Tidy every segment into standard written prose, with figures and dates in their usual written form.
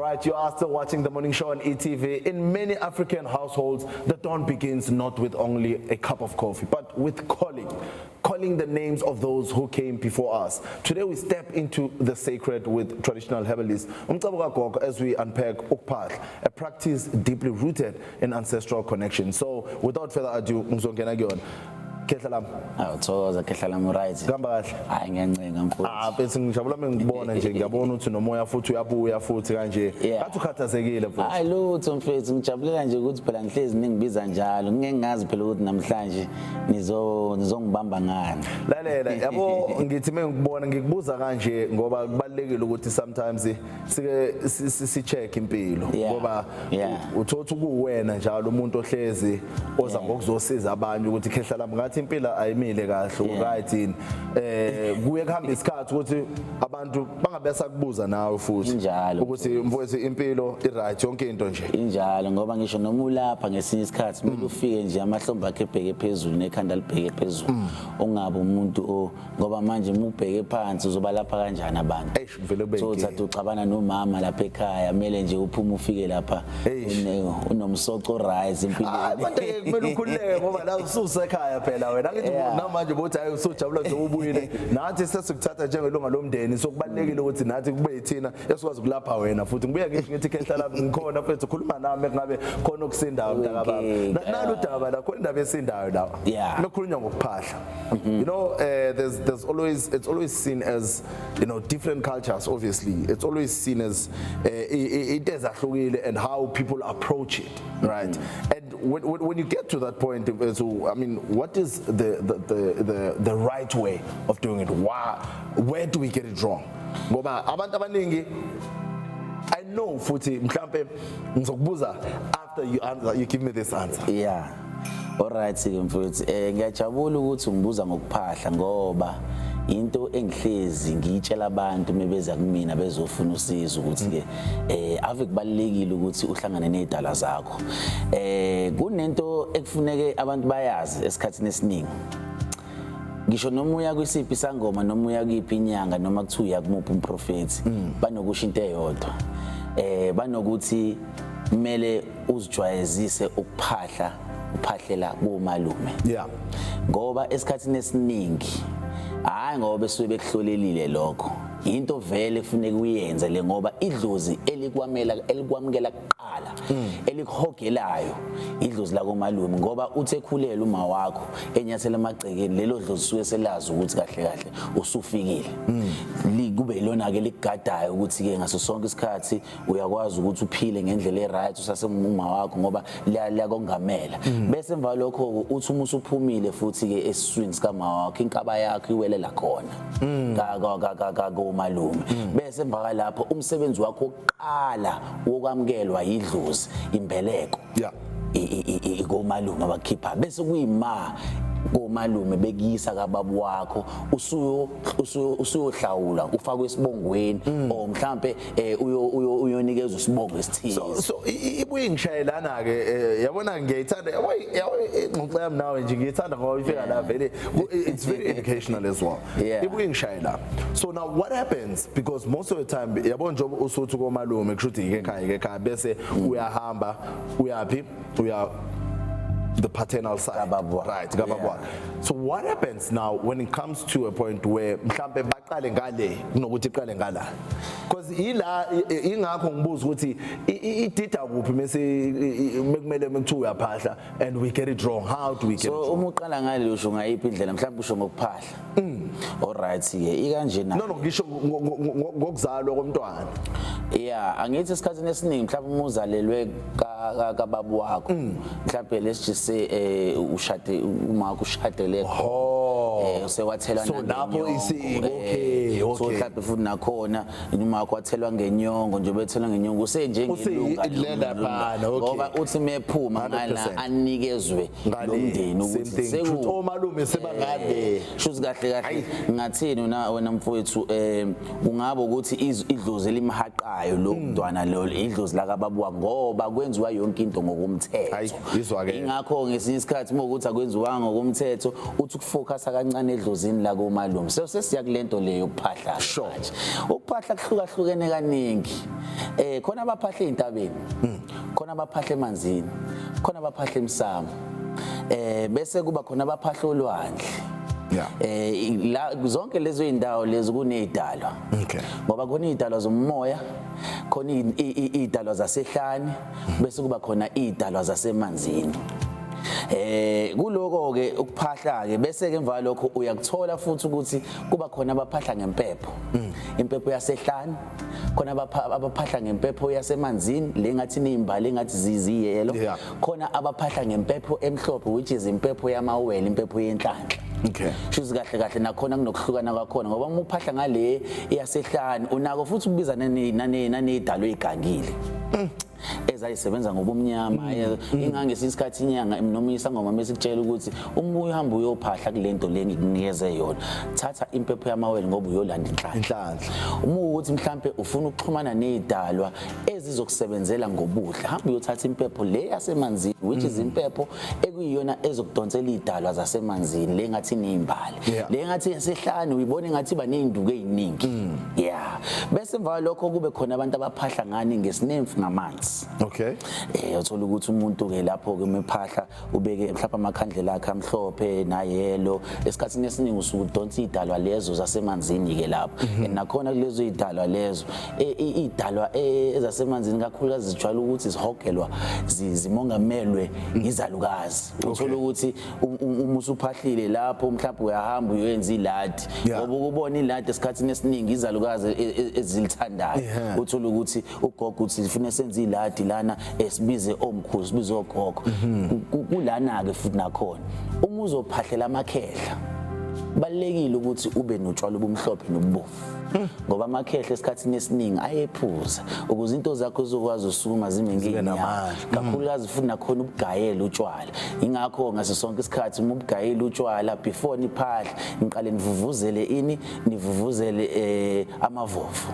Right, you are still watching the morning show on ETV. In many African households, the dawn begins not with only a cup of coffee, but with calling. Calling the names of those who came before us. Today we step into the sacred with traditional herbalists, Umcebo kaGogo, as we unpack ukuphahla, a practice deeply rooted in ancestral connection. So, without further ado, ngizongena kuyona. Khehla lami. Awu, thokoza khehla lami, right? Kuhamba kahle? Hayi, ngiyancenga mfowethu. Ah, mfethu, ngijabula mengibona nje, ngiyabona ukuthi nomoya futhi uyabuya futhi kanje. Yeah. Ngathi ukhathazekile, mfethu. Hayi lutho mfethu, ngijabulela nje ukuthi phela ngihlezi ningibiza njalo. Ngeke ngazi phela ukuthi namhlanje nizongibamba ngani. Lalela, yabo, ngithi mengikubona ngikubuza kanje ngoba kubalekile ukuthi sometimes sike si check impilo ngoba uthothi kuwena njalo umuntu ohlezi oza ngokuzosiza abanye ukuthi khehla lami, ngathi impilo ayimile kahle, right yini? Kuye kuhamba isikhathi ukuthi abantu bangabe sakubuza nawe futhi ukuthi mfowethu, impilo i right, yonke into nje. Injalo, ngoba ngisho noma ulapha ngesinye isikhathi kumele ufike nje amahlombe akhe ebheke phezulu nekhanda libheke phezulu. Ungabe umuntu ngoba manje uma ubheke phansi uzoba lapha kanjani abantu? Eish, vele kube So inkinga. uthatha uxabana nomama lapha ekhaya, kumele nje uphume ufike lapha Eish. unomsoco rice Hayi, empilweni. kodwa ke kumele ukhululeke ngoba la ususekhaya phela wena, angithi? Namanje bothi hayi, usujabula nje ubuyile, nathi sesikuthatha njengelunga lomndeni, so kubalekile ukuthi nathi kube yithina esikwazi ukulapha wena futhi. Ngibuye ngisho ngithi khehla lami, ngikhona mfethu, khuluma nami kungabe khona okusindayo, mntakababa. Nalo udaba la, khona indaba esindayo la lokhulunywa ngokuphahla. There's always, it's always seen as different cultures, obviously it's always seen as into ezahlukile and how people approach it, right? And when you get to that point, so I mean, what is the right way of doing it? Why, where do we get it wrong? Ngoba abantu abaningi, I know futhi mhlambe ngizokubuza after you answer, you give me this answer. Yeah. Alright ke mfowethu, ngiyajabula ukuthi ungibuza ngokuphahla ngoba into engihlezi ngiyitshela abantu mebeza kumina bezofuna usizo ukuthi ke ave kubalekile ukuthi uhlangane nezidala zakho. Kunento ekufuneke abantu bayazi esikhathini esiningi. Ngisho noma uya kwisiphi isangoma noma uya kuyiphi inyanga noma kuthiwa uya kumuphi umprofethi, banokusho into eyodwa. Banokuthi kumele uzijwayezise ukuphahla, uphahlela komalume. Ngoba esikhathini esiningi, hayi ngoba besuke bekuhlolelile lokho, into vele kufuneka uyenze le ngoba idlozi elikwamela, elikwamukela kuqala, elikuhogelayo, idlozi lakomalume, ngoba uthe ekhulele uma wakho enyathela emagcekeni, lelo dlozi suke selazi ukuthi kahle kahle usufikile. Kube ilona ke likugadayo ukuthi ke ngaso sonke isikhathi uyakwazi ukuthi uphile ngendlela e-right usasenguma wakho ngoba liyakongamela. Bese emva lokho uthi uma usuphumile futhi ke esiswini sikama wakho, inkaba yakho iwelela khona ka komalume. Bese emva kalapho umsebenzi wakho wokuqala wokwamukelwa yidlozi, imbeleko, komalume abakhipha, bese kuyima komalume bekuyisa kababa wakho, usuyo usuyohlawula, ufakwe esibongweni or mhlambe uyonikezwa isibongo esithize. So ibuye ngishayelana ke, yabona, ngiyayithanda, yabo ingxoxo yami nawe nje, ngiyithanda ngoba ifika la vele it's very educational as well. Ibuye ngishayela. So now what happens, because most of the time, yabo, njengoba usuthi komalume, kusho ukuthi ike ekhaya, bese uyahamba uyaphi, uya the paternal side. Kababa wakho. Right, kababa wakho. So what happens now when it comes to a point where mhlambe baqale ngale kunokuthi iqale ngala? Because ila ingakho ngibuza ukuthi idida kuphi mase mekumele mekuthiwa uyaphahla and we get it wrong. How do we get So it wrong? Uma uqala ngale, usho ngayiphi indlela? Mhlawumbe usho ngokuphahla? Alright ke, ikanje na? No, ngisho ngokuzalwa komntwana. Yeah, angithi esikhathini esiningi mhlawumbe uma uzalelwe kababa wakho, mhlawumbe let's just say ushade, uma wakho ushadele usewathelwa So lapho nangenyongo, so mhlawumbe futhi nakhona uma wakho wathelwa ngenyongo nje, bethelwa ngenyongo, usenjengelunga Laphana, okay. ngoba uthi mephuma ngala 100%. anikezwe Ngale, lo mndeni same ukuthi thing. Kushuthi omalume sebangale. Shuthi kahle kahle ngathini wena mfowethu, kungaba ukuthi idlozi elimhaqayo lo mntwana lo, idlozi lakababuwa, ngoba kwenziwa yonke into ngokomthetho. Hayi, izwakele. Ingakho ngesinye isikhathi uma ukuthi akwenziwanga ngokomthetho, uthi ukufocusa kancane edlozini la komalume, so sesiya kulento. lento leyo yokuphahla. Manje ukuphahla kuhlukahlukene kaningi. Khona abaphahla ezintabeni, khona abaphahla emanzini, khona abaphahla emsamo, bese kuba khona abaphahla olwandle. La zonke lezo indawo lezo kunezidalwa. Ngoba khona izidalwa zomoya, khona izidalwa zasehlane, bese kuba khona izidalwa zasemanzini. Kuloko ke ukuphahla ke, bese ke emva lokho uyakuthola futhi ukuthi kuba khona abaphahla ngempepho. Impepho yasehlane, khona abaphahla ngempepho yasemanzini, le ngathi nezimbali engathi ziyelo. Khona abaphahla ngempepho emhlophe, which is impepho yamawele, impepho yenhlanhla. Shuthi kahle kahle nakhona kunokuhlukana kwakhona, ngoba uma uphahla ngale yasehlane unako futhi ukubiza nane nane nanezidalwa ezigangile ezayisebenza ngobumnyama. Ingangesinye isikhathi inyanga noma isangoma mesikutshela ukuthi uma uhamba uyophahla kulento le ngikunikeze yona, thatha impepho yamawele ngoba uyolanda inhlanhla. Inhlanhla. Uma ukuthi mhlambe ufuna ukuxhumana nezidalwa ezizokusebenzela ngobuhle, hamba uyothatha impepho le yasemanzini, which is impepho ekuyiyona ezokudonsela izidalwa zasemanzini, le ngathi nezimbali, le ngathi yasehlane uyibona ngathi iba nezinduku eziningi. Yeah, bese emva kwalokho kube khona abantu abaphahla ngani ngesinemfu, ngamanzi. Uthola ukuthi umuntu ke lapho ke umephahla ubeke mhlawumbe amakhandlela akhe amhlophe nayelo. Esikhathini esiningi usuke udonsa idalwa lezo zasemanzini ke lapho. And nakhona kulezo idalwa lezo, idalwa ezasemanzini kakhulukazi zijwayele ukuthi zihogelwa, zimongamelwe izalukazi. Uthola ukuthi uma usuphahlile lapho mhlawumbe uyahamba uyoyenza iladi, ngoba ukubona iladi esikhathini esiningi izalukazi ezilithandayo. Uthola ukuthi ugogo uthi sifuna senze iladi lana, esibize omkhulu, sibize ogogo. Kulana ke futhi nakhona uma uzophahlela amakhehla, balekile ukuthi ube notshwala obumhlophe nobubovu, ngoba amakhehla esikhathini esiningi ayephuza ukuze into zakho zizokwazi usukuma zime Zibe ngeenyawo. Namandla. Kakhulukazi futhi nakhona ubugayela utshwala. Ingakho ngaso sonke isikhathi uma ubugayela utshwala, before niphahle, niqale nivuvuzele ini, nivuvuzele amavovo,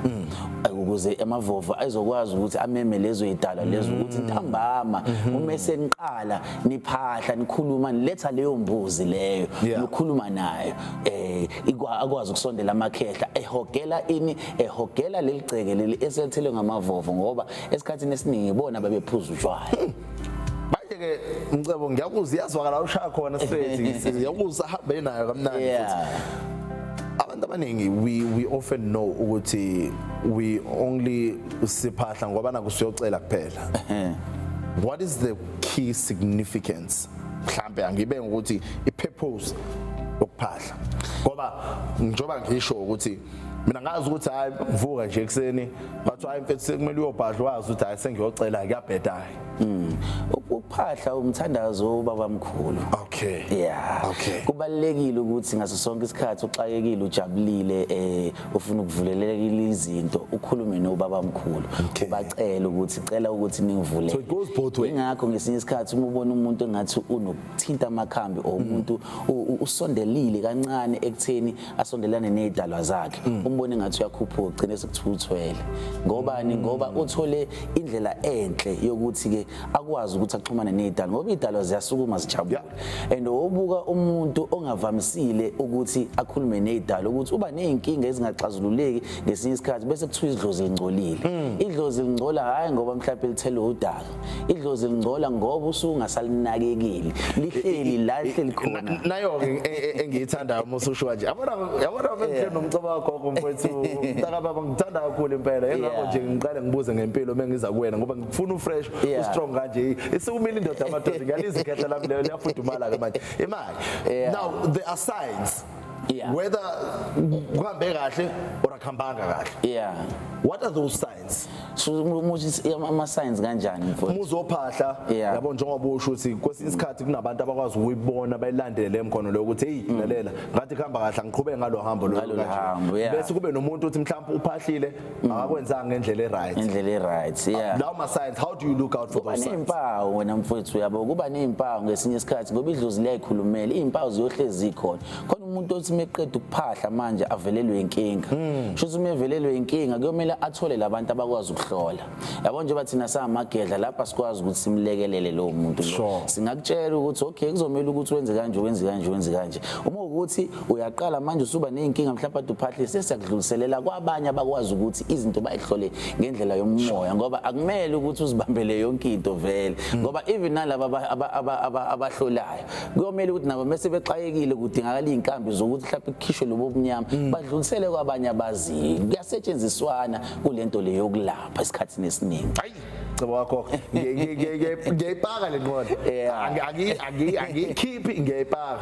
ukuze amavovo azokwazi ukuthi ameme lezo idalwa lezo, ukuthi ntambama uma seniqala niphahla, nikhuluma, niletha leyo mbuzi leyo, nikhuluma nayo, akwazi ukusondela amakhehla ehogela ini, ehogela leligceke leli eselithelwe ngamavovo, ngoba esikhathini esiningi ibona babephuza utshwala. Manje ke Mcebo, ngiyakuzwa, iyazwakala ushaya khona straight, ngiyakuzwa, hambe nayo kamnandi futhi. Abantu abaningi, we often know ukuthi we only siphahla ngoba naku siyocela kuphela. What is the key significance, mhlambe angibe ukuthi i-purpose yokuphahla? Ngoba njoba ngisho ukuthi mina ngazi ukuthi hayi, ngivuka nje ekseni bathi hayi mfethu, sekumele uyobhadla, wazi ukuthi hayi, sengiyocela, kuyabheda. Ukuphahla umthandazo ubaba mkhulu. Yeah. Kubalekile ukuthi ngaso sonke isikhathi uxakekile, ujabulile, ufuna ukuvuleleka izinto, ukhulume nobaba mkhulu. Ubacela ukuthi cela ukuthi ningivulele. So it goes both ways. Ingakho ngesinye isikhathi uma ubona umuntu engathi unokuthinta amakhambi or umuntu usondelile kancane ekutheni asondelane nezidalwa zakhe, umbone ngathi uyakhuphuka, ugcine sekuthuthwele. Ngobani? Ngoba uthole indlela enhle yokuthi ke akwazi ukuthi axhumane nezidalwa, ngoba izidalwa ziyasukuma zijabule. And obuka umuntu ongavamisile ukuthi akhulume nezidalwa, ukuthi uba nezinkinga ezingaxazululeki ngesinye isikhathi, bese kuthiwa idlozi lingcolile. Idlozi lingcola hayi ngoba mhlawumbe lithelwe udaka, idlozi lingcola ngoba usuke ungasalinakekeli, lihleli la lihleli khona. Nayo ke engiyithandayo uma ususho kanje, yabona, yabona, mengihleli nomcebo wakho mfowethu, mntaka baba, ngithanda kakhulu impela. Engakho nje ngiqale ngibuze ngempilo mengiza kuwena, ngoba ngifuna ufresh, ustrong kanje, isikumile indoda yamadoda. Ngiyalizwa ikhehla lami leyo liyafudumala ke manje imali. Now there are signs whether kuhambe kahle or akuhambanga kahle. What are those signs? So umuthi ama signs kanjani, mfowethu? Umuzophahla, yabo, njengoba usho ukuthi kwesinye isikhathi kunabantu abakwazi ukuyibona, bayilandele emkhono lo, ukuthi hey, lalela, ngathi kuhamba kahle, angiqhubeke ngalo hambo lo Ngalo kanje. Hambo, yeah. Bese kube nomuntu uthi mhlawumbe uphahlile, akakwenzanga ngendlela e-right. Indlela e-right, yeah. Lawo ma signs, how do you look out for Kuba those signs? Ney'mpawu wena mfowethu, uyabo, kuba ney'mpawu ngesinye isikhathi, ngoba idlozi liyayikhulumela, iy'mpawu ziyohlezi zikhona. Khona umuntu othi meqeda ukuphahla manje avelelwe inkinga. Shuthi uma evelelwe inkinga, kuyomele athole labantu abakwazi ukuhlola, yabo. Njengoba thina samagedla lapha, sikwazi ukuthi simlekelele lowo muntu lo. Singakutshela ukuthi okay, kuzomela ukuthi wenze kanje, wenze kanje, wenze kanje, uma Mekuwukuthi uyaqala manje usuba nezinkinga, mhlawumbe ade uphahlise, sesiyakudluliselela kwabanye abakwazi ukuthi izinto bayihlole ngendlela yomoya, ngoba akumele ukuthi uzibambele yonke into vele, ngoba even nalaba abahlolayo kuyomela ukuthi nabo mase bexakekile, kudingakala izinkambi zokuthi mhlawumbe kukhishwe lobo bunyama, badlulisele kwabanye abaziyo. Kuyasetshenziswana kulento le yokulapha esikhathini esiningi. Hayi, cebo wakho, ngiyayipaka le nqondo. Angiyikhiphi, ngiyayipaka.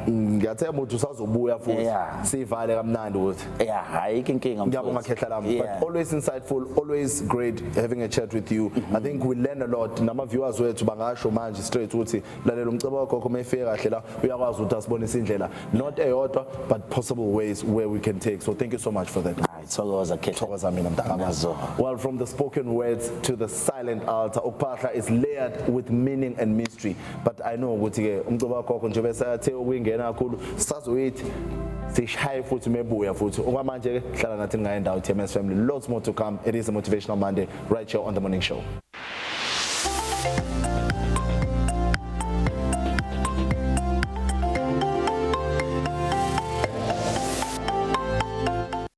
Ngiyathemba ukuthi usazobuya futhi sivale kamnandi ukuthi Yeah, ayikho inkinga. Ngiyabonga, khehla lami, but always insightful, always great having a chat with you. I think we learn a lot. Nama viewers wethu bangasho manje straight ukuthi lalela, umcebo wakho mayifike kahle la, uyakwazi ukuthi asibonise indlela, not eyodwa but possible ways where we can take. So thank you so much for that. Hayi, thokoza, khehla. Thokoza mina, mntaka. Nazo. Well, from the spoken words to the silent altar, ukuphahla is layered with meaning and mystery. But I know ukuthi ke umcebo wakho nje bese athe ukuyingena kakhulu, sazoyithi sishaye futhi mebuya futhi. Okwamanje ke hlala nathi ningayendawo, TMS family. Lots more to come. It is a Motivational Monday right here on The Morning Show.